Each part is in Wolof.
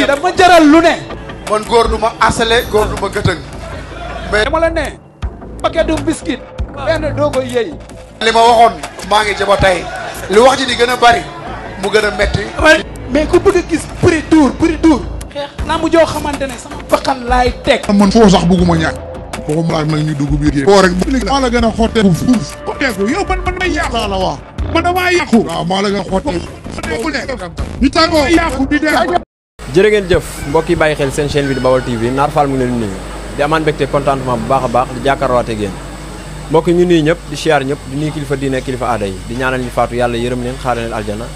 kii dama jaral lu ne. man góor du ma asale góor du ma gëtëng. mais dama la ne paquet du biscuit benn doo koy yëy. li ma waxoon maa ngi jaba tey li wax ji di gën a bari mu gën a metti. mais ku bëgg a gis prix dur xeex naa mu joo xamante ne sama bakkan laay teg. man foo sax bëgguma ñàkk. foofu laaj nag ñu dugg biir géej. foo rek maa la gën a xotteeku fuuf. xotteeku yow man may yàqu. la wax man damaa yàqu. waaw maa la gën a xotteeku. ñu tàggoo yàqu di dem. jërë ngeen jëf mbokk yi bàyyi xel seen chaîne bi di Baol TV Naar Fall mu ngi leen di nuyu di amaan mbégte contentement bu baax a baax di jàkkaarloote ak yéen mbokk ñu nuyu ñëpp di siyaar ñëpp di nuyu kilifa diine kilifa aada yi di ñaanal ñu faatu yàlla yërëm leen xaare leen aljana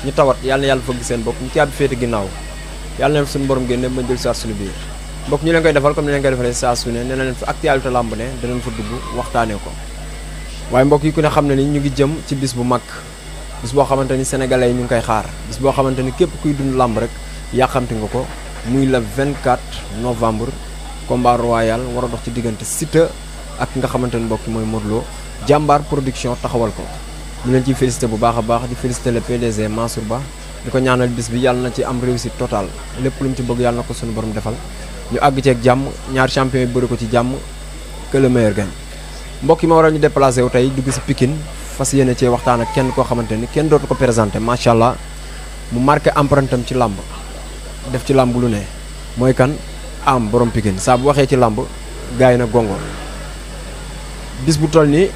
ñu tawat yàlla na yàlla fëgg seen bopp ñu caabi féete ginnaaw yàlla na suñu borom génne ba jël saa suñu biir mbokk ñu leen koy defal comme ni leen koy defalee saa su ne nee na leen fa actualité lamb ne danañ fa dugg waxtaanee ko waaye mbokk yi ku ne xam ne ni ñu ngi jëm ci bis bu mag bis boo xamante ni sénégalais yi ñu ngi koy xaar bis boo xamante ni képp kuy dund lamb rek yàqamti nga ko muy le 24 novembre combat royal war a dox ci diggante Siteu ak nga xamante ni mbokk mooy Modou Lo jàmbaar production taxawal ko ñu leen ciy félicité bu baax a baax di félicité le PDG Mansour Ba di ko ñaanal bis bi yàlla na ci am réussite totale lépp lu mu ci bëgg yàlla na ko suñu borom defal ñu àgg ceeg jàmm ñaar champion yi bëri ko ci jàmm que le meilleur gagne mbokk yi ma waral ñu déplacé wu tey dugg si Pikine fas yéene cee waxtaan ak kenn koo xamante ni kenn dootu ko présenté macha allah mu marqué empreinte am ci làmb def ci làmb lu ne mooy kan am borom Pikine saa bu waxee ci làmb gars yi na gongo bis bu toll nii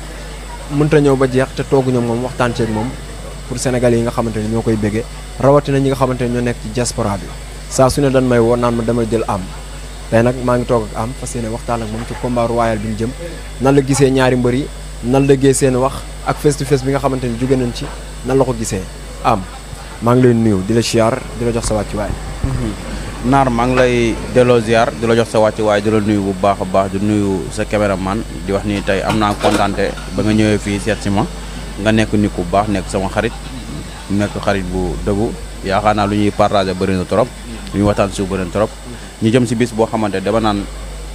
mënta ñëw ba jeex te tooguñu moom waxtaan ceeg moom pour sénégalais yi nga xamante ni ñoo koy béggee rawatina ñi nga xamante ni ñoo nekk ci diaspora bi saa su ne dañ may woo naan ma demal jël am tey nag maa ngi toog ak am fas yéene waxtaan ak moom ci combat royal bi ñu jëm nan la gisee ñaari mbër yi nan la gisee seen wax ak face to face bi nga xamante ni jóge nañ ci nan la ko gisee am maa ngi lay nuyu di la siyaar di la jox sa wàccuwaay. Naar maa ngi lay delloo ziar di la jox sa wàccuwaay di la nuyu bu baax a baax di nuyu sa caméraman di wax ni tey am naa kontaante ba nga ñëwee fii seet si ma nga nekk nit ku baax nekk sama xarit nekk xarit bu dëggu yaakaar naa lu ñuy partagé bëri na trop lu ñuy waxtaan suuf bëri na trop ñu jëm si bis boo xamante dama naan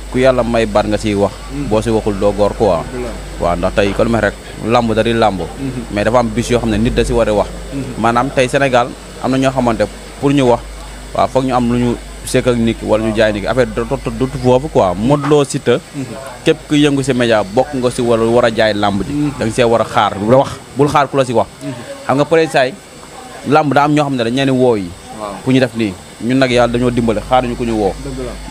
ku yàlla may baat nga siy wax boo si waxul doo góor quoi waaw ndax tey kon ma rek lamb dari lamb mais dafa am bis yoo xam ne nit da si war a wax maanaam tey Sénégal am na ñoo xamante pour ñu wax waaw foog ñu am lu ñu sekk ak nit ki wala ñu jaay nit ki affaire du foofu quoi Modou Lo Siteu képp ku yëngu si média bokk nga si wala war a jaay lamb ji da nga see war a xaar wax bul xaar ku la si wax xam nga peut être saay lamb daa am ñoo xam ne dañ leen woo yi pour ñu def nii ñun nag yàlla dañoo dimbale xaaruñu ku ñu woo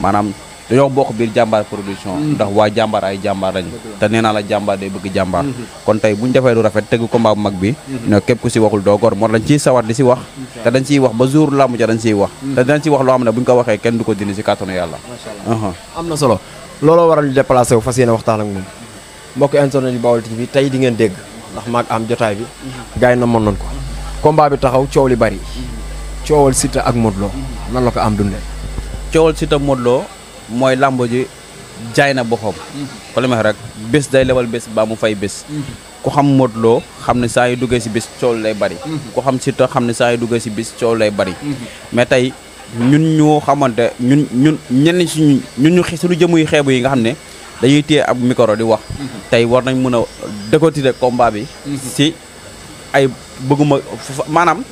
maanaam dañoo bokk biir jàmbaar production ndax waa jàmbaar ay jàmbaar lañu te nee naa la jàmbaar day bëgg jàmbaar kon tey bu ñu defee lu rafet tëgg combat bu mag bi ne képp ku si waxul doo góor moo dañ ciy sawar di si wax te dañ ciy wax ba jour làmb ja dañ ciy wax te dañ ciy wax loo xam ne bu ñu ko waxee kenn du ko dindi si kàttanu yàlla am na solo looloo waral ñu déplacé wu fas yéene waxtaan ak moom mbokk internet yi Baol TV tey di ngeen dégg ndax maag am jotaay bi gars yi na mën nañ ko combat bi taxaw coow li bari coowal Siteu ak Modou Lo nan la ko am dundee coowal Siteu Modou Lo mooy làmb ji jaay na boppam ko li ma rek bés day lebal bés baa mu fay bés ku xam Modou Lo xam ne saa yu duggee si bés coow lay bari ku xam Siteu xam ne saa yu duggee si bés coow lay bari mais tey ñun ñu xamante ñun ñenn suñu suñu jëmuy xeebu yi nga xam ne dañuy téye ab micro di wax tey war nañ mën a décortiquer combat bi si ay bëgguma maanaam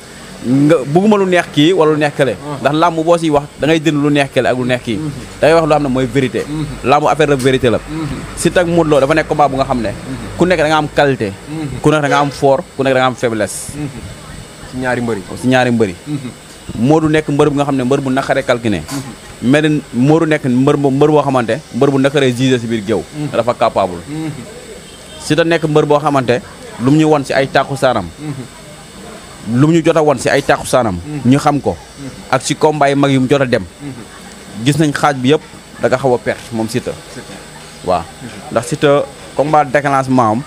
nga bëgguma lu neex kii wala lu neex kële ndax làmb boo siy wax da ngay dindi lu neex kële ak lu neex kii da ngay wax loo xam ne mooy vérité làmb affaire de vérité la Siteu ak Modou Lo dafa nekk combat bu nga xam ne ku nekk da nga am qualité ku nekk da nga am fort ku nekk da nga am faiblesse ci ñaari mbëri Modou nekk mbër bu nga xam ne mbër bu naqaree calculé mais Modou nekk mbër boo xamante mbër bu naqaree gisé si biir géew dafa capable Siteu nekk mbër boo xamante lu mu ñu won si ay tàqu saanam lu mu ñu jot a won si ay tàqu saanam ñu xam ko ak si combat yi mag yu mu jot a dem gis nañ xaaj bi yëpp da nga xaw a perte moom Siteu waaw ndax Siteu combat déclenchement am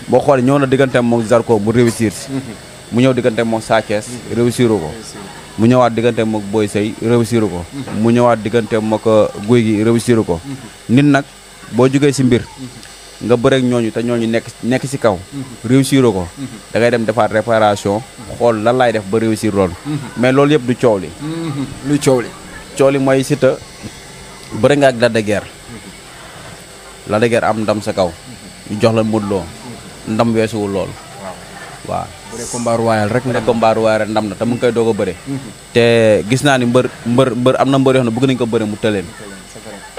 boo xoolee ñëw na digganteem moom Zarko mu réussir si mu ñëw digganteem moom Sa Thiès réussir ko mu ñëwaat digganteem moom Boy Sey réussir ko mu ñëwaat digganteem moom Guy gi réussir ko nit nag boo jógee si mbir nga bëreeg ñooñu te ñooñu nekk si kaw réussir ko da ngay dem defaat réparation xool lan laay def ba réussir loolu mais loolu yëpp du coow li luy coow li mooy Siteu bëri nga ak Lac de Guiers Lac de Guiers am ndam sa kaw ñu jox la Modou Lo ndam weesuwul lool waaw bu dee combat royal rek. bu dee combat royal rek ndam na te mu ngi koy doog a bëre. te gis naa ni mbër am na mbër yoo xam ne bëgg nañu ko bëre mu tëleen.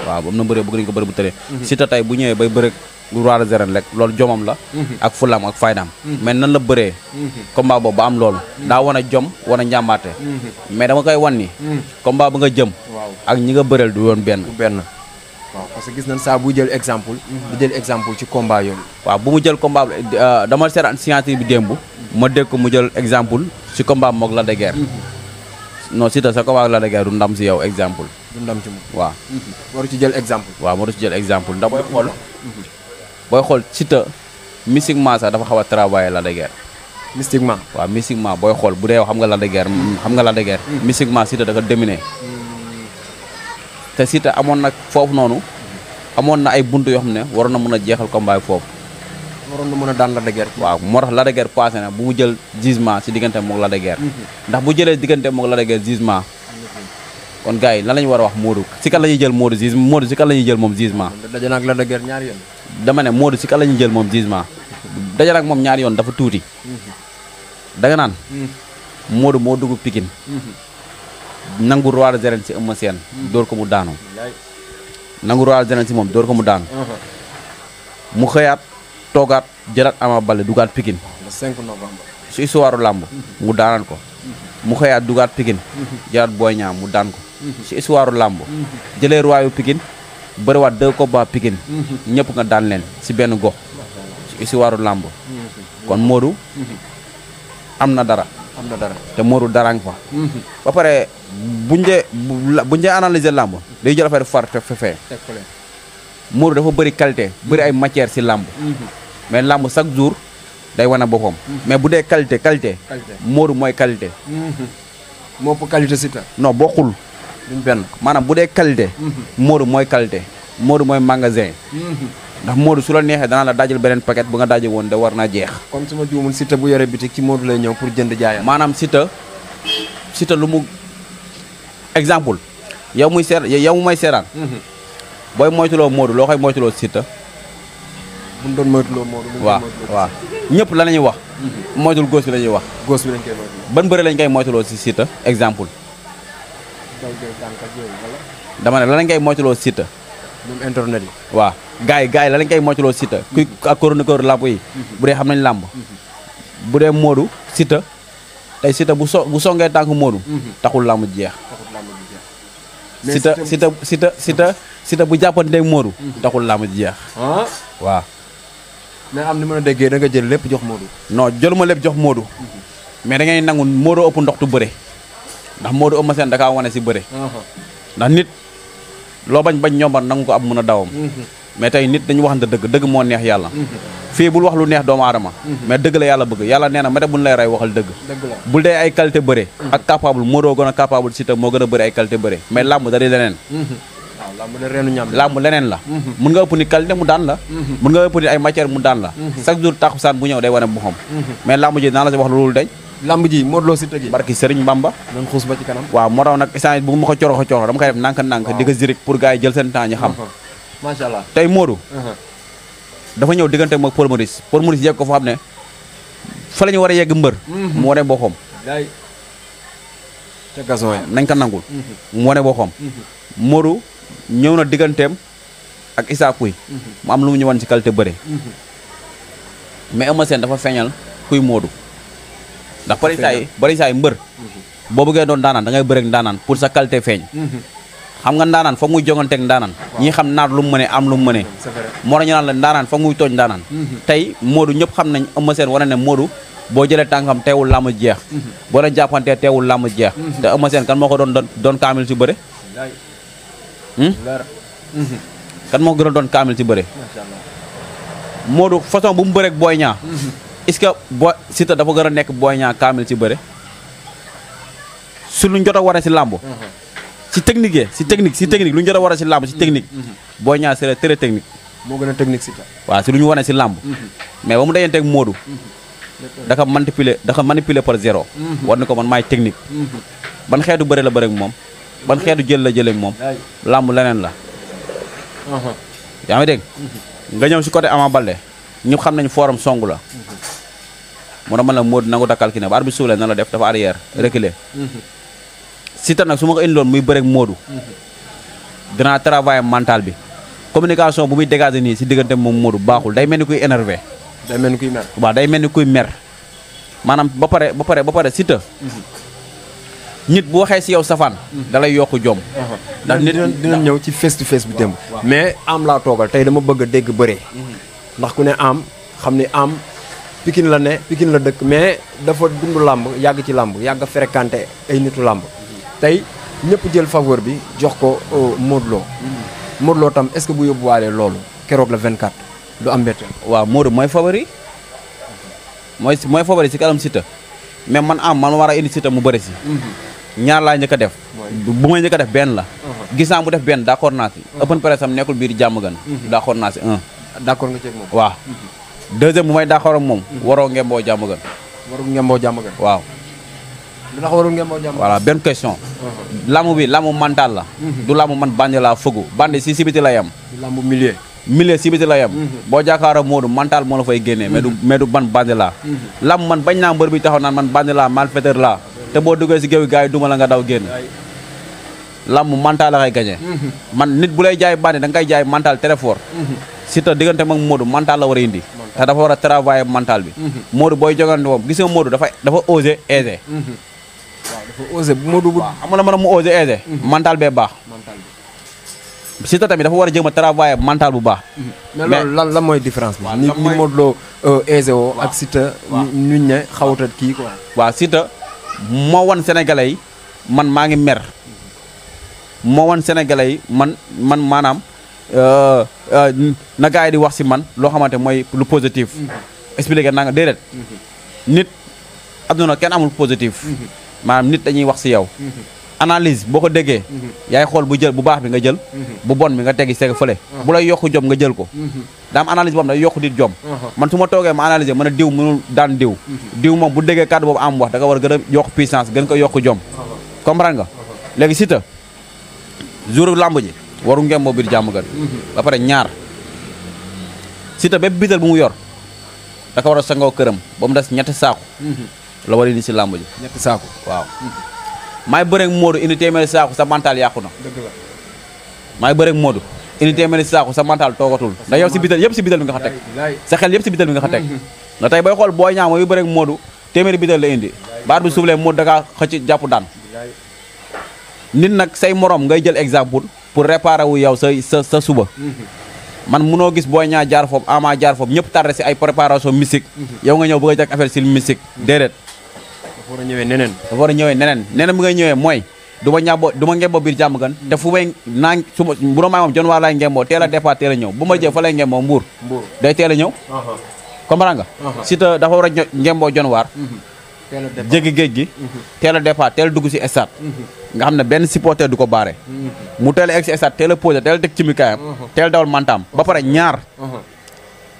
waaw am na mbër bëgg nañu ko bëre mu tëleen. Siteu tey bu ñëwee bay bëre roi des arènes rek loolu jomam la. ak fulam ak faydaam. mais nan la bëree. combat boobu ba am loolu. daa wan a jom wan a njàmbaate. mais dama koy wan ni. combat ba nga jëm. ak ñi nga bëreel du yoon benn. waaw parce que gis nañ saa bu jël exemple. di jël exemple ci combat yooyu. waaw bu mu jël combat dama seetaan signature bi démb. ma dégg ko mu jël exemple si combat moog la de guerre. non Siteu sa combat la de guerre du ndam si yow exemple. du ndam ci moom. waaw. waru ci jël exemple. waaw waru ci jël exemple ndax booy xool Siteu mystiquement sax dafa xaw a travailler la de guerre. mystiquement. waaw mystiquement booy xool bu dee xam nga la de guerre xam nga la de guerre. mystiquement Siteu da ko dominer. te Siteu amoon nag foofu noonu amoon na ay buntu yoo xam ne waroon na mën a jeexal combat foofu. waroon na mën a daan la de guerre. waaw moo tax la de guerre passé na bu mu jël jugement si diggante moog la de guerre. ndax bu jëlee diggante moog la de guerre jugement. kon gars yi lan la ñu war a wax Modou si kan la ñuy jël Modou si kan la ñuy jël moom jugement. daje na ak la de guerre ñaari yoon. dama ne Modou si kan la ñuy jël moom jugement. daje na ak moom ñaari yoon dafa tuuti. da nga naan. Modou moo dugg Pikine. nangu roi des arènes si Eumeu Sène dóor ko mu daanu. nangu roi des arènes si moom dóor ko mu daanu. mu xëyaat toogaat jëlaat Ama Baldé dugaat Pikine. le 5 novembre. su histoire làmb mu daanaan ko. mu xëyaat dugaat Pikine. jëlaat Boy Niang mu daan ko. su histoire làmb jëlee roiyu Pikine bëriwaat 2 combats Pikine. ñëpp nga daan leen si benn gox. su histoire làmb kon Modou am na dara. te Modou darang fa. ba pare buñ dee analyser làmb day jël affaire far te fefee. Modou dafa bëri qualité bëri ay matière si làmb. mais làmb chaque jour day wane boppam. mais bu dee qualité. Modou mooy qualité. moo ëpp qualité Siteu. non bokkul. duñ benn maanaam bu dee qualité. Modou mooy qualité. Modou mooy magasin. ndax Modou su la neexee danaa la dajal beneen paquet bu nga daje woon de war naa jeex. comme su ma juumul Siteu bu yore bitik ci Modou lay ñëw pour jënd jaayam. maanaam Siteu lu mu exemple yow muy may seeraan. booy moytuloo Modou loo koy moytuloo Siteu. bu ñu doon moytuloo Modou. waaw ñëpp la ñuy wax. moytul góos bi la ñuy wax. góos bi lañ koy moytuloo. ban bëre lañ koy moytuloo si Siteu exemple. dama ne la lañ koy moytuloo Siteu. ñoom internet yi. waaw gars yi la lañ koy moytuloo Siteu. kuy ak chroniqueur làmb yi. bu dee xam nañ làmb. bu dee Modou Siteu tey Siteu bu songee tànk Modou. taxul làmb jeex. Siteu bu jàppanteeg Modou. taxul làmb jeex. waaw. mais am ni mën a déggee da nga jël lépp jox Modou. non jëluma lépp jox Modou. mais da ngay nangu Modou ëpp ndox tu bëre. ndax Modou Eumeu Sène da kaa wane si bëre. ndax nit loo bañ ñombar nangu ko ab mën a dawam. mais tey nit dañu waxante dëgg moo neex yàlla. fii bul wax lu neex doomu aadama. mais dëgg la yàlla bëgg yàlla nee na ma buñ lay rey waxal dëgg. bul dee ay qualité bëre. ak capable Modou gën a capable Siteu moo gën a bëri ay qualité bëre mais làmb da di leneen. waaw làmb de reenu ñam làmb leneen la. mun nga ëpp ni qualité mu daan la. mun nga ëpp ni ay matière mu daan la. chaque jour taxusaan bu ñëw day wane boppam. mais làmb ji naa la si wax loolu dañ. lamb ji Modou Lo Siteu gi barki Serigne Bamba. nañ xuus ba ci kanam. waaw moo tax nag instant bu ma ko coro dama koy def nànk-nànk di ko zirik pour gars yi jël seen temps ñu xam. macha allah tey Modou. dafa ñëw diggante moom Paul Maurice yegg ko foo xam ne fa la ñu war a yegg mbër. mu wane boppam. ca gazon ya nañ ko nangul. mu wane boppam. Modou ñëw na digganteem ak Issa Pouye. mu am lu mu ñëwoon ci qualité bëre. mais Eumeu Sène dafa feeñal kuy Modou. ndax bari saa yi mbër. boo bëggee doon ndaanaan da ngay bëre ak ndaanaan pour sa qualité feeñ. xam nga ndaanaan foog muy jonganteeg ndaanaan. ñi xam naar lu mu mënee am lu mu mënee. moo tax ñu naan la ndaanaan foog muy tooñ ndaanaan. tey Modou ñëpp xam nañ Eumeu Sène wane ne Modou boo jëlee tànkam teewul làmb jeex. boo leen jàppantee teewul làmb jeex. te Eumeu Sène kan moo ko doon kaamil ci bëre. kan moo ko gën a doon kaamil ci bëre. Modou façon bu mu bëreeg Boy Niang. est-ce que Siteu dafa gën a nekk Boy Niang kaamil ci bëre. su luñ jot a war a si làmb. si technique lu ñu jot a war a si làmb si technique. Boy Niang c'est très technique. moo gën a technique Siteu. waaw si lu ñu wane si làmb. mais ba mu dajanteeg Modou. dafa manipuler par zéro. war na ko man maay technique. ban xeetu bëre la bëre ak moom. ban xeetu jël la jëlee ak moom. làmb leneen la. yaa ngi dégg. nga ñëw si côté Ama Baldé ñëpp xam nañu forum songu la. moo tax man la Modou nangu ta calculé ba arbitre suuf na la def dafa arrière reculer Siteu nag su ma ko indiloon muy bëreeg Modou dinaa travailler mental bi communication bu muy dégager nii si diggante moom Modou baaxul day mel ni kuy énervé day mel ni kuy mer. waaw day mel ni kuy mer maanaam ba pare Siteu nit bu waxee si yow safaan da lay yokk jom ndax nit dina ñëw ci face to face bi démb mais am laa toogal tey dama bëgg a dégg bëree ndax ku ne am xam ni am Pikine la ne Pikine la dëkk mais dafa dund làmb yàgg ci làmb yàgg fréquenté ay nitu làmb tey ñëpp jël faveur bi jox ko Modou Lo Modou Lo tam est-ce que bu yóbbuwaalee loolu keroog la 24 du am mbetteel. waaw Modou mooy favori mooy favori si kanam Siteu mais man war a indi Siteu mu bëri si ñaar laa njëkk a def bu may njëkk a def benn la gis naa mu def benn d'accord naa si open press am nekkul biir jàmm gan d'accord naa si d'accord nga ceeg moom waaw deuxième bu may d'accord ak moom waroo ngemboo jàmm gan warul ngemboo jàmm gan waaw lu tax warul ngemboo jàmm voilà benn question lamu bi lamu mental la du lamu man bandi laa fëggu bandi si sibiti la yem du lambu milieu sibiti la yem boo jàkkaaroo Modou mental moo la fay génnee mais du ban bandi laa lam man bañ naa mbër bi taxaw naan man bandi laa malfaiteur laa te boo duggee si géew gars yi duma la nga daw génn lamb mental la koy gagné man nit bu lay jaay bandi da nga koy jaay mental très fort Siteu diggante mag Modou mental la war a indi te dafa war a travailler mental bi Modou booy jogante moom gis nga Modou dafa osé aisé waaw dafa osé Modou bu xam nga mën mu osé aisé mental bee baax Siteu tamit dafa war a jéem a travailler mental bu baax mais loolu lan mooy différence bi ni Modou Lo aisé woo ak Siteu nuñ ne xawutat kii quoi waaw Siteu moo wan sénégalais yi man maa ngi mer moo wan sénégalais yi man maanaam na gars yi di wax si man loo xamante mooy lu positif expliqué naa nga déedéet nit adduna kenn amul positif maanaam nit dañuy wax si yow analyse boo ko déggee yaay xool bu baax bi nga jël bu bon bi nga teggi seeg fële bu lay yokk jom nga jël ko daa am analyse boo xam ne day yokk nit jom man su ma toogee ma analyser mën a diw mënul daan diw moom bu déggee kàddu boobu am wax da nga war a gën a yokk puissance gën ko yokk jom comprendre nga léegi Siteu jour lamb ji waru ngem moo biir jàmm gan ba pare ñaar Siteu bépp bital bu mu yor da ko war a sangoo këram ba mu des ñetti saaku la war a indi si lamb ji ñetti saaku waaw maay bëreeg Modou indi téeméeri saaku sa mental yàqu na dëgg la maay bëreeg Modou indi téeméeri saaku sa mental toogatul ndax yow si bital yëpp si bital bi nga xa teg sa xel yëpp si bital bi nga xa teg nga tey bay xool booy ñaa mooy bëreeg Modou téeméeri bital la indi baat bi suuflee Modou da kaa xëcc jàpp daan nit nag say morom ngay jël exemple pour réparer wu yow sa suba man munoo gis booy ñaa jaar foofu ama jaar foofu ñëpp tardé si ay préparation mystique yow nga ñëw bëgg a jag affaire si mystique déedéet dafa war a ñëwee neneen neneen bi ngay ñëwee mooy du ma ngemboo biir jàmm gan te fu may naa su ma bu doon maa moom jon waa laay ngemboo teel a départ teel a ñëw bu ma jee fa lay ngemboo mbuur day teel a ñëw comprendre nga Siteu dafa war a ngemboo jon waar jéggi géej gi teel a départ teel a dugg si stade nga xam ne benn supporter du ko baare mu teel a egg si stade teel a posé teel a teg ci mi kaayam teel dawal mantaam ba pare ñaar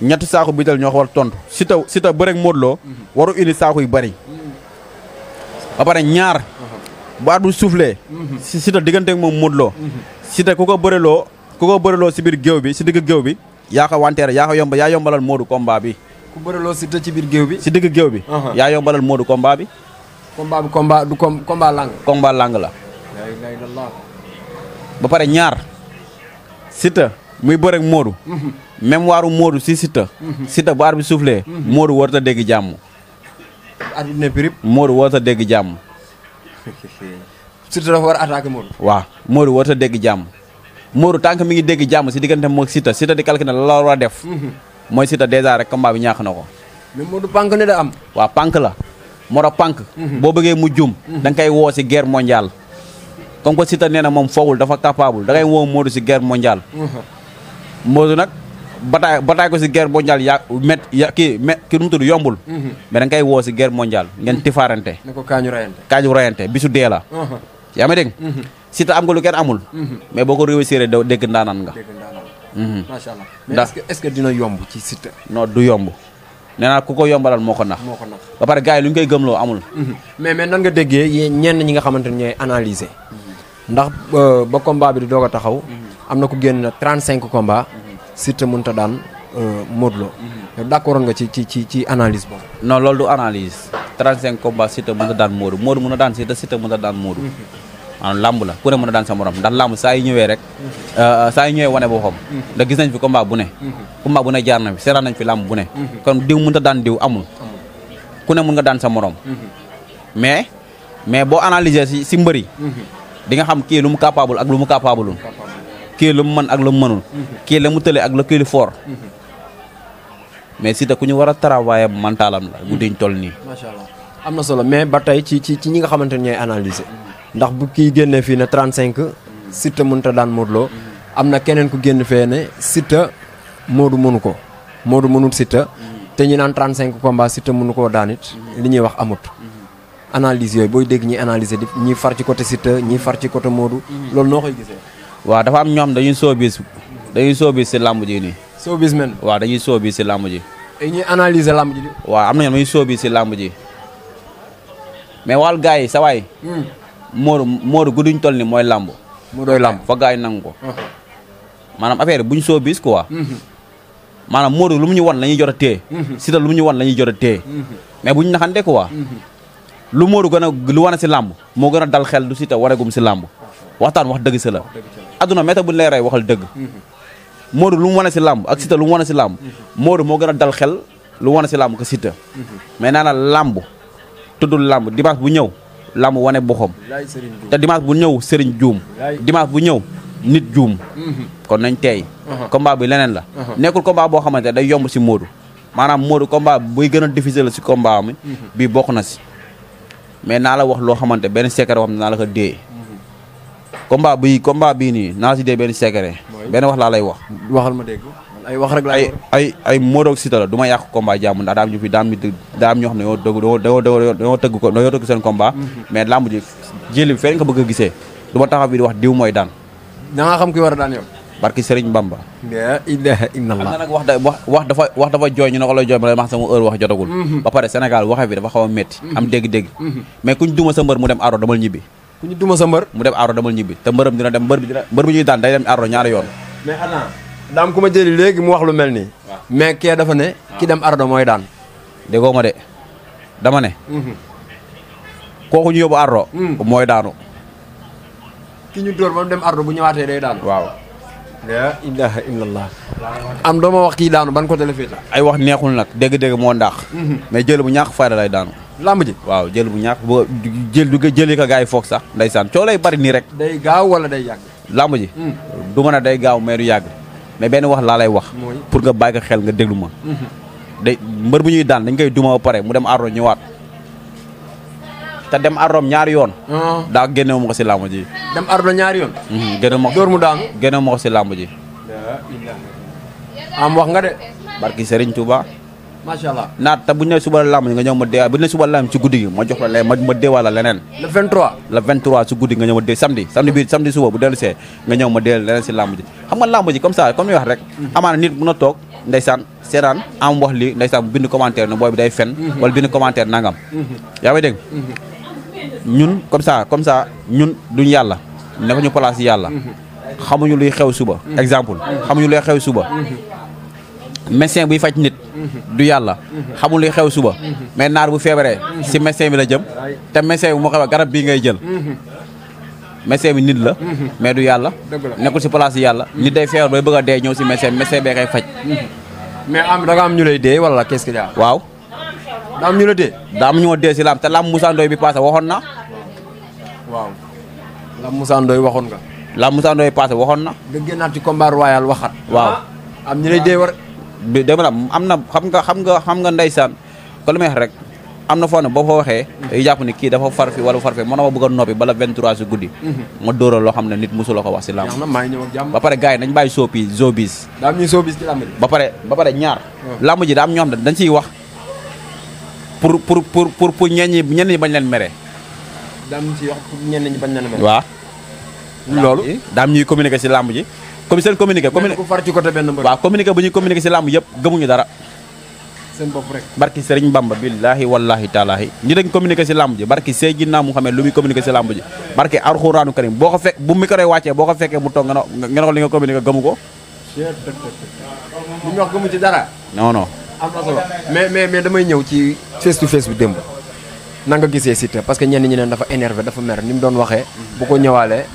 ñetti saako bital ñoo ko war tontu Siteu bëreeg Modou Lo waru indi saako yu bari ba pare ñaar bu at bu soufflé si Siteu diggante ak moom Modou Lo Siteu ku ko bëreloo si biir géew bi si digg géew bi yaa ko wanteere yaa yombalal Modou combat bi ku bëreloo Siteu ci biir géew bi si digg géew bi yaa yombalal Modou combat bi combat lang combat lang la ba pare ñaar Siteu muy bëreeg Modou même waaru Modou si Siteu bu at bi soufflé Modou warut a dégg jàmm arbitre ne prip Modou warut a dégg jàmm Siteu dafa war a attaquer Modou waaw Modou warut a dégg jàmm Modou tant que mi ngi dégg jàmm si diggante moom Siteu di calculer la war a def mooy Siteu dèjà rek combat bi ñaax na ko mais Modou pànk ne da am waaw pànk la moo tax pànk boo bëggee mu jum da nga koy woo si guerre mondiale comme que Siteu nee na moom foogul dafa capable da ngay woo Modou si guerre mondiale Modou nag bataay ko si guerre mondiale kii nu mu tudd yombul mais da nga koy woo si guerre mondiale ngeen tifaarante ne ko kaañu rayante bisu dee la yaa ma dégg Siteu am nga lu kenn amul mais boo ko réussir dégg ndaanaan nga macha allah mais est-ce que dina yomb ci Siteu non du yomb nee naa ku ko yombalal moo ko nax ba pare gars yi lu ñu koy gëmloo amul mais nan nga déggee ñenn ñi nga xamante ne ñooy analyser ndax ba combat bi di doog a taxaw am na ku génn na 35 combat Siteu mënut a daan Modou Lo. yow d'accord nga ci analyse boobu. non loolu du analyse 35 combats Siteu mën a daan Modou Modou mën a daan Siteu Siteu mën a daan Modou. maanaam lamb la ku ne mën a daan sa morom ndax lamb saa yu ñëwee rek saa yu ñëwee wane boppam. ndax gis nañ fi combat bu ne. combat bu ne jaar na fi seetaan nañ fi lamb bu ne. kon diw mën a daan diw amul. ku ne mën nga daan sa morom. mais boo analyser si mbëri di nga xam kii lu mu capable ak lu mu capableul. kii lu mu mën ak lu mu mënul. kii la mu tële ak la kii lu fort. mais Siteu ku ñu war a travailler mentalam la guddiñ toll nii. macha allah am na solo mais ba tey ci ñi nga xamante ne ñooy analyser. ndax bu kii génnee fii ne 35 Siteu mënut a daan Modou Lo am na keneen ku génn fee ne Siteu Modou mënu ko Modou mënul Siteu te ñu naan 35 combats Siteu mënu koo daan it li ñuy wax amut. analyse yooyu booy dégg ñi analyser di ñi far ci côté Siteu ñi far ci côté Modou. loolu noo koy gisee. waaw dafa am ñoom dañuy soobis si làmb ji nii. soobis men. waaw dañuy soobis si làmb ji. et ñuy analyser làmb ji. waaw am na ñoom dañuy soobis si làmb ji mais wàllu gars yi sa waay. Modou gudduñ toll ni mooy làmb. mu doy làmb fa gars yi nangu ko. maanaam affaire buñ soobis quoi. maanaam Modou lu mu ñu wan la ñuy jot a téye. Siteu lu mu ñu wan la ñuy jot a téye. mais buñ naxante quoi. lu Modou gën a lu wane si làmb moo gën a dal xel du Siteu waregum si làmb waxtaan wax dëgg si la adduna méta bu lay rey waxal dëgg Modou lu mu wane si làmb ak Siteu lu mu wane si làmb Modou moo gën a dal xel lu wane si làmb ko Siteu mais naa na làmb tuddul làmb dimanche bu ñëw làmb wane boxam te dimanche bu ñëw sëriñ juum dimanche bu ñëw nit juum kon nañ teey combat bi leneen la nekkul combat boo xamante day yomb si Modou maanaam Modou combat buy gën a difficile la si combat mi bii bokk na si mais naa la wax loo xamante benn secret boo xam ne naa la ko dee combat bii nii naa la si dee benn secret benn wax laa lay wax waxal ma dégg ay wax rek la ay Modou ak Siteu la du ma yàq combat jàmm ndax daam ñu fi daam ñoo xam ne dañoo tëgg seen combat mais lamb ji jëli bi fee nga ko bëgg a gisee du ma taxaw bi di wax diw mooy daan da nga xam ki war a daan yow barki Serigne Bamba la ilaha illallah am na nag wax dafa jooy ñu ne ko lay jooy ma ma sama heure wax jotagul ba pare Sénégal waxe bi dafa xaw a métti am dégg-dégg mais kuñ duma sa mbër mu dem aro damal ñibbi ku ñu duma sa mbër mu dem aro damal ñibbi te mbërëm dina dem mbër bu ñuy daan day dem aro ñaari yoon mais attends daam ku ma jëli léegi mu wax lu mel nii mais kee dafa ne ki dem ardo mooy daan déggoo ma de dama ne kooku ñu yóbbu ardo mooy daanu ki ñu dóor ba mu dem ardo bu ñëwaatee day daanu waaw la ilaha illallah am dooma wax kii daanu ban côté la féeta ay wax neexul nag dégg-dégg moo ndax mais jël bu ñàkk fayda lay daanu lamb ji waaw jël bu ñàkk boo jël yi ko gars yi foog sax ndeysaan coo lay bari nii rek day gaaw wala day yàgg lamb ji du mën a day gaaw mais du yàgg mais benn wax laa lay wax pour nga bàyyi ko xel nga déglu ma day mbër bu ñuy daan dañ koy duma ba pare mu dem ardo ñëwaat te dem ardoom ñaari yoon daa génnewu ma ko si lamb ji dem ardo ñaari yoon génnewu ma ko dóor mu daanu génnewu ma ko si lamb ji am wax nga de barki Serigne Touba macha allah naat te bu ñu nee suba la lamb nga ñëw ma dee bu ñu nee suba la lamb ci guddi gi ma jox la ma deewal la leneen le 23 le 23 su guddi nga ñëw ma dee samedi suba bu dellu see nga ñëw ma dee leneen si lamb ji xam nga lamb ji comme ça comme ni wax rek amaana nit mën a toog ndeysaan seetaan am wax li ndeysaan bu bind commentaire ne booy bi day fen wala bind commentaire nangam yaa may dégg ñun comme ça ñun duñ yàlla nekkuñu place yàlla xamuñu luy xew suba exemple xamuñu luy xew suba médecin buy faj nit du yàlla xamul luy xew suba mais naar bu feebaree si médecin bi la jëm te médecin bi moo xew garab bii ngay jël médecin bi nit la mais du yàlla nekkul si place yàlla nit day feebar bay bëgg a dee ñëw si médecin bee koy faj mais am da nga am ñu lay dee wala qu'est-ce qu'il y a waaw daa am ñu la dee daa am ñu ma dee si lam te lam Moussa Ndoye bi passé waxoon na waaw lam Moussa Ndoye waxoon nga lam Moussa Ndoye passé waxoon na nga génnaat ci combat royal waxat waaw am ñu lay dee war dama la am na xam nga ndeysaan ko lu may wax rek am na foo ne boo fa waxee day jàpp ni kii dafa farfi wala farfe mën na ma bëgg a noppi bala 23 si guddi ma dóoral loo xam ne nit musuloo ko wax si lamb ba pare gars yi nañ bàyyi showbiz daa am ñuy showbiz ci lamb ji ba pare ñaar lamb ji daa am ñoo xam ne dañ ciy wax pour ñenn ñi bañ leen mere daa am ci wax pour ñenn ñi bañ leen mere waaw loolu daa am ñuy communiquer si lamb ji comme seen communiqué ku far ci côté benn mbër waaw communiqué bu ñuy communiqué si lamb yëpp gëmuñu dara seen bopp rek barki Serigne Bamba billahi wallahi taalaahi ñi dañ communiqué si lamb ji barki Seydina Muhammad lu muy communiqué si lamb ji barki Alxuraanu Karim boo ko fekk bu micro wàccee boo ko fekkee mu toog nga ne ko li nga communiqué gëmu ko li ñu wax gëmu ci dara. non non. am na solo mais damay ñëw ci face to face bi démb. na nga gisee Siteu parce que ñenn ñi neen dafa énervé dafa mer ni mu doon waxee. bu ko ñëwaalee.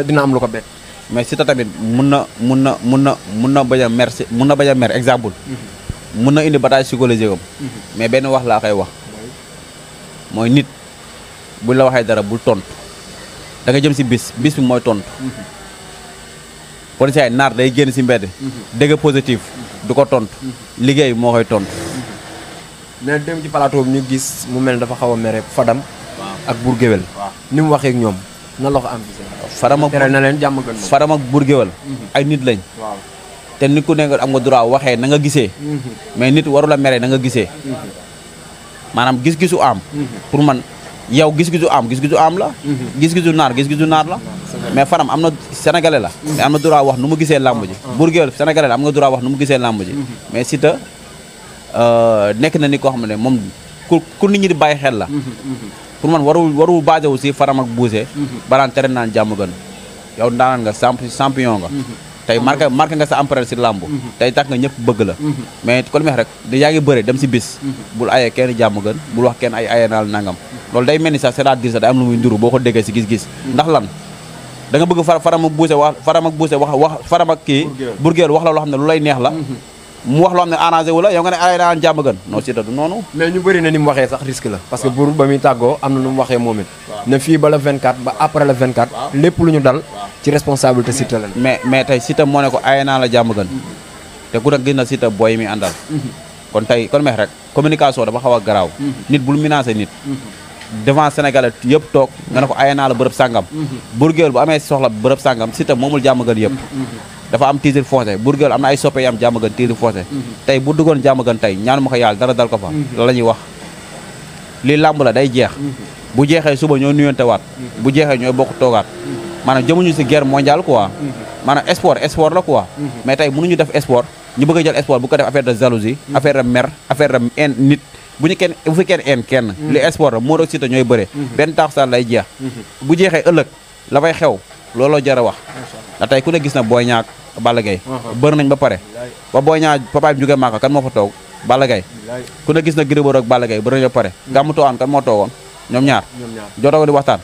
dina am lu ko bett. mais Siteu tamit mun na bañ a mer mun na bañ a mer exemple. mun na indi bataille psychologique am. mais benn wax laa koy wax. mooy nit buñ la waxee dara bul tontu da nga jëm si bis bi mooy tontu. policier naar day génn si mbedd. dégg positif du ko tontu. liggéey moo koy tontu. mais dem ci plateau bi ñu gis mu mel dafa xaw a mere Fadam. ak Bour Gueweul. ni mu waxee ak ñoom nan la ko am. tere na leen jàmm gën Fadam ak Bour Gueweul ay nit lañ. waaw te nit ku nekk am nga droit waxee na nga gisee. mais nit waru la mere na nga gisee. maanaam gis-gisu am. pour man yow gis-gisu am la. gis-gisu naar la. mais Fadam am na sénégalais la. mais am na droit wax nu mu gisee làmb ji. Bour Gueweul sénégalais la am nga droit wax nu mu gisee làmb ji. mais Siteu nekk na ni koo xam ne moom ku nit ñi di bàyyi xel la. pour man warul basé wu si Fadam ak Bousse. banaan tere naan jàmm gën. yow ndaanaan nga champion nga. tey marqué nga sa empreinte si làmb. tey tax nga ñëpp bëgg la. mais kon meex rek di yaa ngi bëre dem si bis. bul ayee kenn jàmm gën bul wax kenn ay ayee naal nangam. loolu day mel ni sax c'est-à-dire sax day am lu muy nduru boo ko déggee si gis-gis. ndax lan da nga bëgg Fadam ak Bousse wax Fadam ak kii Bour Gueweul wax la loo xam ne lu lay neex la. mu wax loo xam ne arrangé wu la yow nga ne ayee naan jàmm gën non Siteu du noonu. mais ñu bëri na ni mu waxee sax risque la parce que Bour ba muy tàggoo am na lu mu waxee moom it. ne fii ba le 24 ba après le 24. lépp lu ñu dal ci responsabilité Siteu la. mais tey Siteu moo ne ko ayee naa la jàmm gën. te ku nekk gis na Siteu booy mi àndal. kon tey kon meex rek communication dafa xaw a garaaw. nit bul menacé nit. devant Sénégalais yëpp toog nga ne ko ayee naa la bërëb sàngam. Bour Gueweul bu amee soxla bërëb sàngam Siteu moomul jàmm gën yëpp. dafa am titre foncé Bour Gueweul am na ay soppe yi am jàmm gën titre foncé. tey bu duggoon jàmm gën tey ñaanu ma ko yàlla dara dal ko fa. loolu la ñuy wax lii làmb la day jeex. bu jeexee suba ñoo nuyonte waat. bu jeexee ñooy bokk toogaat. maanaam jëmuñu si guerre mondiale quoi. maanaam sport la quoi. mais tey mënuñu def sport ñu bëgg a jël sport bu ko def affaire de jalousie. affaire de mer affaire de haine nit. bu fi kenn kenn. li sport la moo doon Siteu ñooy bëre. benn taxsaan lay jeex. bu jeexee ëllëg la fay xew looloo jar a wax. da tey ku ne gis na Boy Niang ak Balla Gaye bëri nañ ba pare ba Boy Niang papa bi jógee Màkka kan moo fa toog Balla Gaye ku ne gis na Gris Bordeaux ak Balla Gaye bëri nañ ba pare gàmmu toogaan kan moo toogoon ñoom ñaar jotoo di waxtaan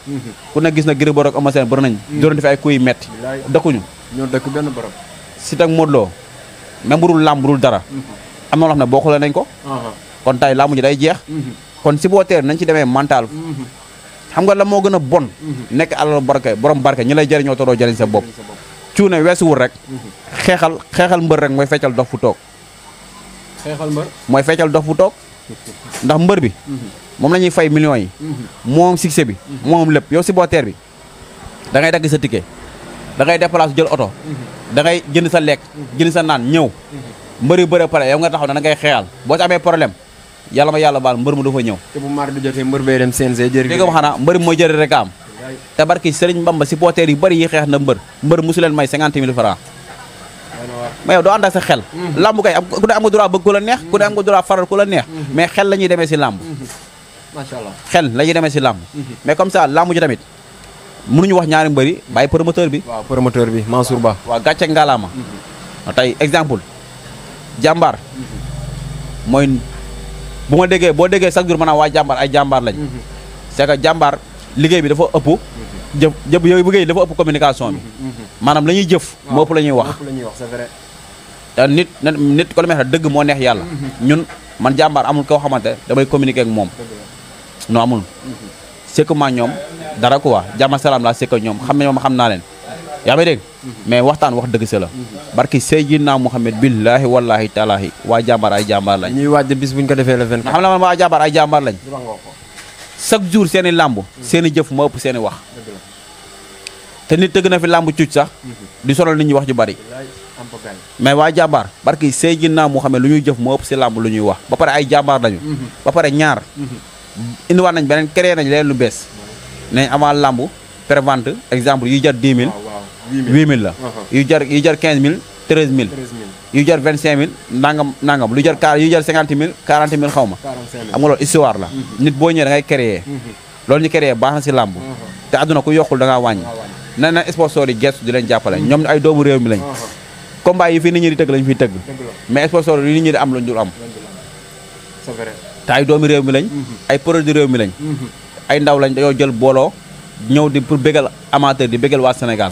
ku ne gis na Gris Bordeaux ak Eumeu Sène bëri nañ doon fi ay kuy metti dëkkuñu ñoo dëkk benn borom Siteu ak Modou Lo même bu dul làmb bu dul dara am na loo xam ne bokkule nañ ko kon tey làmb ji day jeex kon supporter nañ ci demee mental xam nga la moo gën a bon nekk alal barke borom barke ñi lay jëriñoo te doo jëriñ sa bopp cuune weesuwul rek xeexal mbër rek mooy feccal dox fu toog mooy feccal dox fu toog ndax mbër bi moom la ñuy fay millions yi moom succès bi moom lépp yow supporter bi da ngay dagg sa ticket da ngay déplacer jël oto da ngay jënd sa lekk jënd sa naan ñëw mbër yu bëre pare yow nga taxaw da ngay xeexal boo ci amee problème yàlla ma yàlla baal mbër mu dafa ñëw te bu mar du jotee mbër bay dem CNG jëri dégg nga xanaa mbër bi mooy jëri rek am te barki Serigne Bamba supporter yu bëri yi xeex na mbër musu leen may 50 000 francs mais yow doo ànd ak sa xel lamb kay ku ne am nga droit bëgg ku la neex ku ne am nga droit faral ku la neex mais xel la ñuy demee si lamb macha allah xel la ñuy demee si lamb mais comme ça lamb ji tamit mënuñu wax ñaari mbëri bàyyi promoteur bi waaw promoteur bi Mansour Ba waaw gàcce ngalaama tey exemple jàmbaar mooy bu ma déggee boo déggee chaque jour maanaam waa jàmbaar ay jàmbaar lañ c'est que jàmbaar liggéey bi dafa ëpp jëf yooyu liggéey dafa ëpp communication bi maanaam la ñuy jëf moo ëpp la ñuy wax c'est vrai te nit ko la may dëgg moo neex yàlla ñun man jàmbaar amul koo xamante damay communiquer ak moom non amul c'est que ma ñoom dara quoi jàmm salaam laa c'est que ñoom xam ne ñoom xam naa leen yaa may dégg mais waxtaan wax dëgg sa la barki Seydina Muhammad billahi wallahi taalaahi waa jàmbaar ay jàmbaar lañ ñuy waaj bis buñ ko defee le 24 xam na man waa jàmbaar ay jàmbaar lañ chaque jour seen i làmb seen i jëf moo ëpp seen i wax te nit tëgg na fi làmb cuuc sax di sonal nit ñi wax ju bari mais waa jàmbaar barki Seydina Muhammad lu ñuy jëf moo ëpp si làmb lu ñuy wax ba pare ay jàmbaar lañu ba pare ñaar indiwaat nañ beneen créé nañ leen lu bees nañ avant làmb prévente exemple yuy jar 10 000 8 000 la yu jar 15 000 13 000 yu jar 25 000 nangam lu jar yu jar 50 000 40 000 xaw ma xam nga loolu histoire la nit boo ñëwee da ngay créer loolu ñu créer baax na si làmb te àdduna ku yokkul da ngaa wàññi na sponsor yi gestu di leen jàppale ñoom ay doomu réew mi lañ combat yi fii nit ñi di tëgg lañu fiy tëgg mais sponsor yi nit ñi di am lañu dul am c'est vrai te ay doomi réew mi lañ ay produit réew mi lañ ay ndaw lañ dañoo jël booloo ñëw di pour bégal amateur di bégal waa Sénégal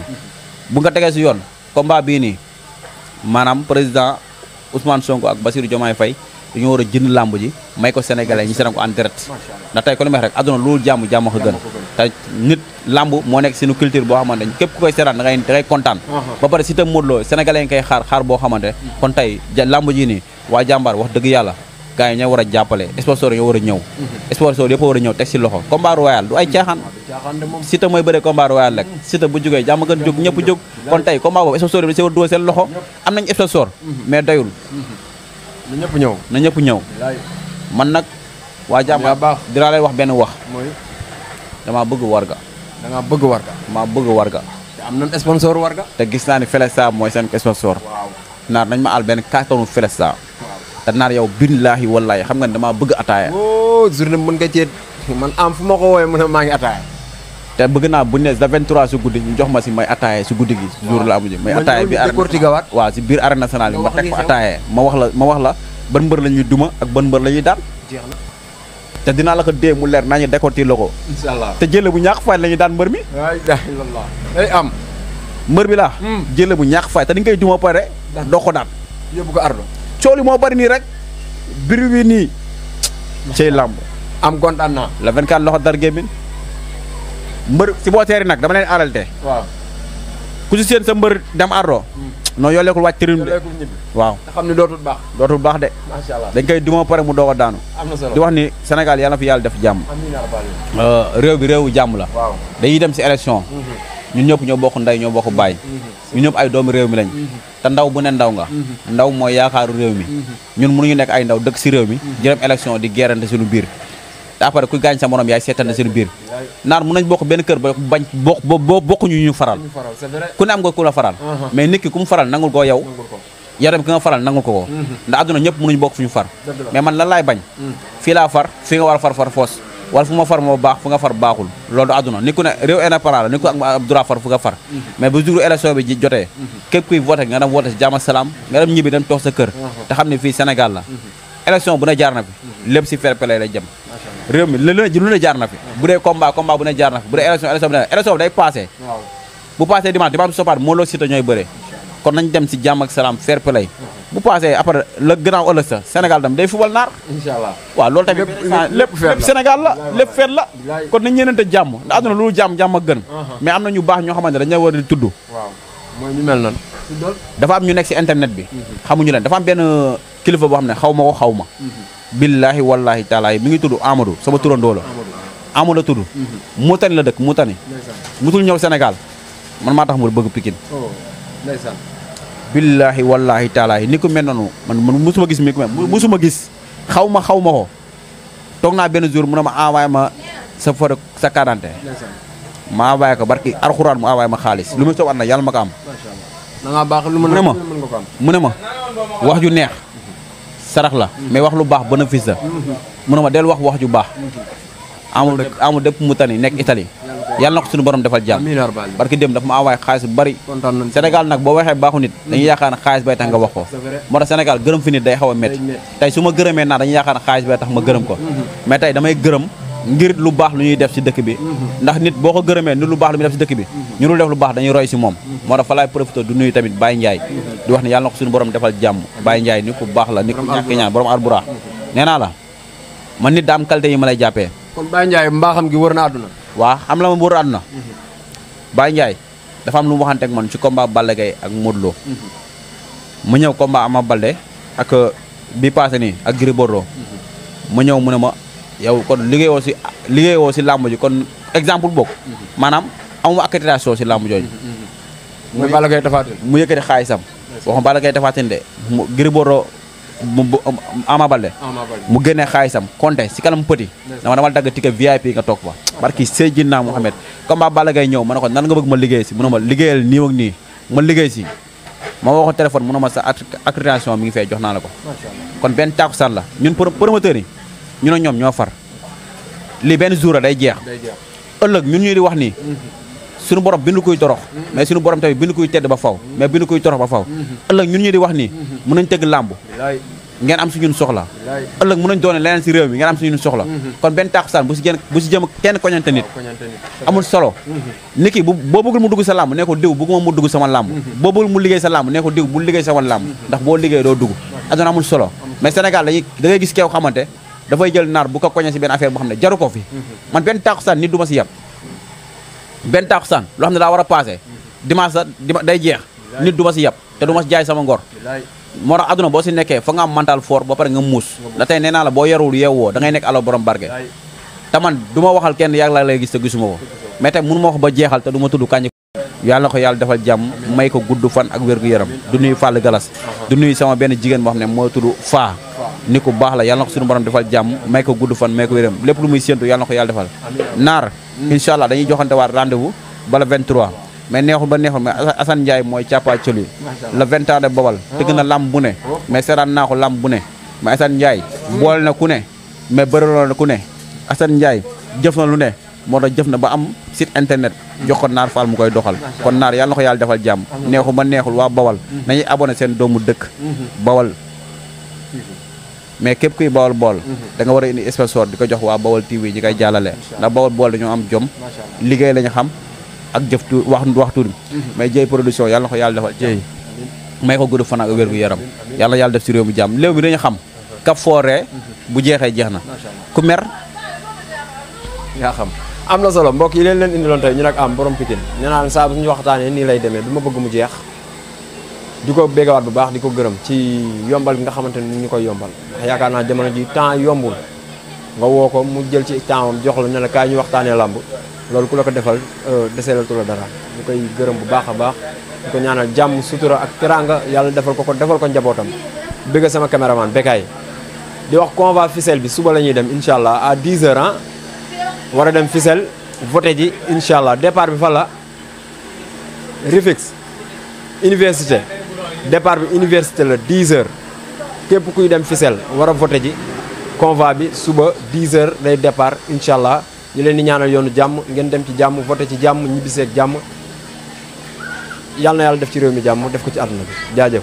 bu nga tegee si yoon combat bii nii maanaam président Ousmane Sonko ak Bassirou Diomaye Faye dañoo war a jënd làmb ji may ko sénégalais ñi seetaan ko en direct ndax tey ko li may wax rek àdduna loolu jàmm ko gën te nit làmb moo nekk suñu culture boo xamante ne képp ku koy seetaan da ngay kontaan ba pare si tam Modou Lo sénégalais yi koy xaar boo xamante kon tey làmb ji nii waa jàmbaar wax dëgg yàlla gars yi ñoo war a jàppale sponsor ñoo war a ñëw sponsor yëpp war a ñëw teg si loxo combat royal du ay caaxaan Siteu mooy bëree combat royal rek Siteu bu jógee jàmm gën jóg ñëpp jóg kon tey combat boobu sponsor yi si war a dugal seen loxo am nañ sponsor mais doyul na ñëpp ñëw man nag waa jàmbaar baax dinaa leen wax benn wax mooy dama bëgg warga da nga bëgg warga dama bëgg warga te am nañ sponsor warga te gis naa ni Felesta mooy seen sponsor naar nañ ma al benn carton Felesta te naar yow billaahi wallaahi xam nga ne damaa bëgg ataaya journée mën nga ceet man am fu ma ko woowee mu ne maa ngi ataaya te bëgg naa bu ne da 23 su guddi ñu jox ma si may ataaya su guddi gi jour la amuji may ataaya bi waaw si biir arène nationale bi ma teg fa ataaya ma wax la ban mbër la ñuy duma ak ban mbër la ñuy daan jeex na te dinaa la ko dee mu leer naa ñu décorti la ko inshallah te jële bu ñàkk fay la ñuy daan mbër mi la ilaha illallah day am mbër bi laa jële bu ñàkk fay te di nga koy duma pare doo ko daan yóbbu ko ardo cooli moo bari nii rek bir bi nii cey làmb am kontaan naa la 24 loxo dar gémmin mbër si boo teeri nag dama leen aralte waaw ku si seen sa mbër dem ardo non yoo lekkul wàcc tërim de waaw te xam ne dootul baax de macha allah dañ koy duma pare mu doog a daanu am na solo di wax ni Sénégal yàlla na fi yàlla def jàmm réew bi réewu jàmm la waaw dañuy dem si élection ñun ñëpp ñoo bokk ndey ñoo bokk baay ñun ñëpp ay doomu réew mi lañ te ndaw bu ne ndaw nga ndaw mooy yaakaaru réew mi ñun mënuñu nekk ay ndaw dëkk si réew mi jërëm élection di gerante suñu biir te après ku gaañ sa morom yaay seetante suñu biir naar mën nañ bokk benn kër ba bañ bokkuñu ñu faral ku ne am nga ku la faral mais nit ki ku mu faral nangul koo yow yaram ki nga faral nangul ko ndax àdduna ñëpp mënuñu bokk fu ñu far mais man lan laay bañ fii laa far fii nga war a far foos wala fu ma far moo baax fu nga far baaxul loolu du àdduna ni ku ne réew indépendant la ni ku ak droit far fu nga far mais bu jour élection bi jotee képp kuy voté nga dem voté si jàmm ak salaam nga dem ñibbi dem toog sa kër te xam ne fii Sénégal la élection bu ne jaar na fi lépp si fair play lay jëm réew mi lu ne jaar na fi bu dee combat bu ne jaar na fi bu dee élection bi day passé bu passé dimanche bu sopaat moo loo Siteu ñooy bëree kon nañ dem si jàmm ak salaam fair play bu passé après le grand ëllëg sa Sénégal dem day fubal naar inshallah waaw loolu tamit lépp Sénégal la lépp feet la kon nañ ñeenante jàmm ndax àdduna loolu jàmm ak gën mais am na ñu baax ñoo xamante ne dañu war di tudd waaw mooy ñu mel noonu dafa am ñu nekk si internet bi xamuñu leen dafa am benn kilifa boo xam ne xaw ma ko xaw ma billaahi wallaahi taala mi ngi tudd Amadou sama turandoo la Amadou la tudd Moutani la dëkk Moutani musul ñëw Sénégal man maa tax mu bëgg Pikine ndeysaan billaahi wallaahi taala ni ko mel noonu man musuma gis mi ko mel musuma gis xaw ma ko toog naa benn jour mu ne ma envoyé ma sa photo sa carte ma envoyé ko barki alxuraan mu envoyé ma xaalis lu muy soob at na yàlla ma ko am da nga baax lu mën nga ko am mu ne ma wax ju neex sarax la mais wax lu baax bénéfice la mu ne ma del wax ju baax amul dëpp mu tani nekk Italie yàlla na ko suñu borom defal jàmm parce que dem dafa ma envoyé xaalis bu bari Sénégal nag boo waxee baaxu nit dañuy yaakaar ne xaalis bay tax nga wax ko moo tax Sénégal gërëm fi nit day xaw a métti tey su ma gërëmee naa dañuy yaakaar ne xaalis bay tax ma gërëm ko mais tey damay gërëm ngir lu baax lu ñuy def si dëkk bi ndax nit boo ko gërëmee nit lu baax lu muy def si dëkk bi ñu dul def lu baax dañuy roy si moom moo tax fa laay profité du nuyu tamit Baye Ndiaye di wax ne yàlla na ko suñu borom defal jàmm Baye Ndiaye nit ku baax la nit ku ñàkk ñaan borom arbura nee naa la man nit daa am qualité yi ma lay jàppee kon Baye Ndiaye mbaaxam gi wër na àdduna waa xam la ma wër àdduna Baye Ndiaye dafa am lu mu waxante ak man ci combat Balla Gaye ak Modou Lo mu ñëw combat Ama Baldé ak bi passé nii ak Gris Bordeaux mu ñëw mu ne ma yow kon liggéeyoo si làmb ji kon exemple bokk maanaam amuma accréditation si làmb jooju muy Balla Gaye Tapha Tine mu yëkkati xaalisam waxuma Balla Gaye Tapha Tine de mu Gris Bordeaux Ama Baldé mu génnee xaalisam compté si kanam petit dama dagg ticket VIP nga toog fa barki Seydina Mohamed combat Balla Gaye ñëw ma ne ko nan nga bëgg ma liggéey si mu ne ma liggéeyal nii ak nii ma liggéey si ma woo ko téléphone mu ne ma sa accréditation mi ngi fee jox naa la ko kon benn taakusaan la ñun promoteurs yi ñu ne ñoom ñoo far lii benn jour day jeex ëllëg ñun ñu di wax nii suñu borom bindu kuy torox mais suñu borom tamit bindu kuy tedd ba faw mais bindu kuy torox ba faw ëllëg ñun ñi di wax nii mën nañ tëgg làmb ngeen am si ñun soxla ëllëg mën nañ doone leneen si réew mi ngeen am si ñun soxla kon benn taakusaan bu si jëm kenn koñante nit amul solo nit ki boo bëggul mu dugg sa làmb ne ko diw bëgguma mu dugg sama làmb boo bëggul mu liggéey sa làmb ne ko diw bu liggéey sama làmb ndax boo liggéey doo dugg aduna amul solo mais Sénégal da ngay gis keew xamante dafay jël naar bu ko koñe si benn affaire boo xam ne jaru ko fi man benn taakusaan nit du ma si yab benn taakusaan loo xam ne daa war a passé dimanche sa day jeex nit du ma si yab te du ma si jaay sama ngor moo tax aduna boo si nekkee fa nga am mental fort ba pare nga muus da tey nee naa la boo yarul yeewoo da ngay nekk alo borom barke te man du ma waxal kenn yàlla lay gis te gisuma ko mais tey mënu ma wax ba jeexal te du ma tudd kàññi yàlla na ko yàlla defal jàmm may ko gudd fan ak wér-gu-yaram du nuyu Fall Galas du nuyu sama benn jigéen boo xam ne moo tudd Faa ni ku baax la yàlla na ko suñu borom defal jàmm may ko gudd fan may ko wéram lépp lu muy séentu yàlla na ko yàlla defal naar incha allah dañuy joxante waat rendez-vous bala 23 mais neexul ba neexul mais Assane Ndiaye mooy càppaa coli le 20 ans de Bawal tëgg na lamb bu ne mais seetaan naa ko lamb bu ne mais Assane Ndiaye boole na ku ne mais bëraloo na ku ne Assane Ndiaye jëf na lu ne moo tax jëf na ba am site internet jox ko Naar Fall mu koy doxal kon naar yàlla na ko yàlla defal jàmm neexul ba neexul waa Bawal nañuy abonné seen doomu dëkk Bawal mais képp kuy Bawal bool da nga war a indi sponsor di ko jox waa Bawal TV ñi koy jàllale ndax Bawal bool dañoo am jom liggéey lañu xam ak jëf tu wax tuuti mais Dieye production yàlla na ko yàlla defal Dieye may ko gudd fan ak wér gu yaram yàlla yàlla def si réew mi jàmm léew mi dañu xam kap fooree bu jeexee jeex na ku mer yaa xam am na solo mbokk yi leen indiloon tey ñu nag am borom Pikine nee naa leen saa bu ñu waxtaanee nii lay demee du ma bëgg mu jeex di ko béggawaat bu baax di ko gërëm ci yombal bi nga xamante ni ñu koy yombal ndax yaakaar naa jamono ji temps yombul nga woo ko mu jël ci temps am jox la ne la kaay ñu waxtaanee làmb loolu ku la ko defal deseelatu la dara ñu koy gërëm bu baax a baax di ko ñaanal jàmm sutura ak teranga yàlla defal ko njabootam bëgg sama caméraman Bekay di wax convoi Fissel bi suba la ñuy dem incha allah à 10h ah war a dem Fissel voté ji incha allah départ bi fa la Rufisque université départ bi université la 10h képp kuy dem Fissel war a voté ji convoi bi suba 10h day départ incha allah ñu leen di ñaanal yoonu jàmm ngeen dem ci jàmm voté ci jàmm ñibbiseeg jàmm yàlla na yàlla def ci réew mi jàmm def ko ci àdduna bi jaajëf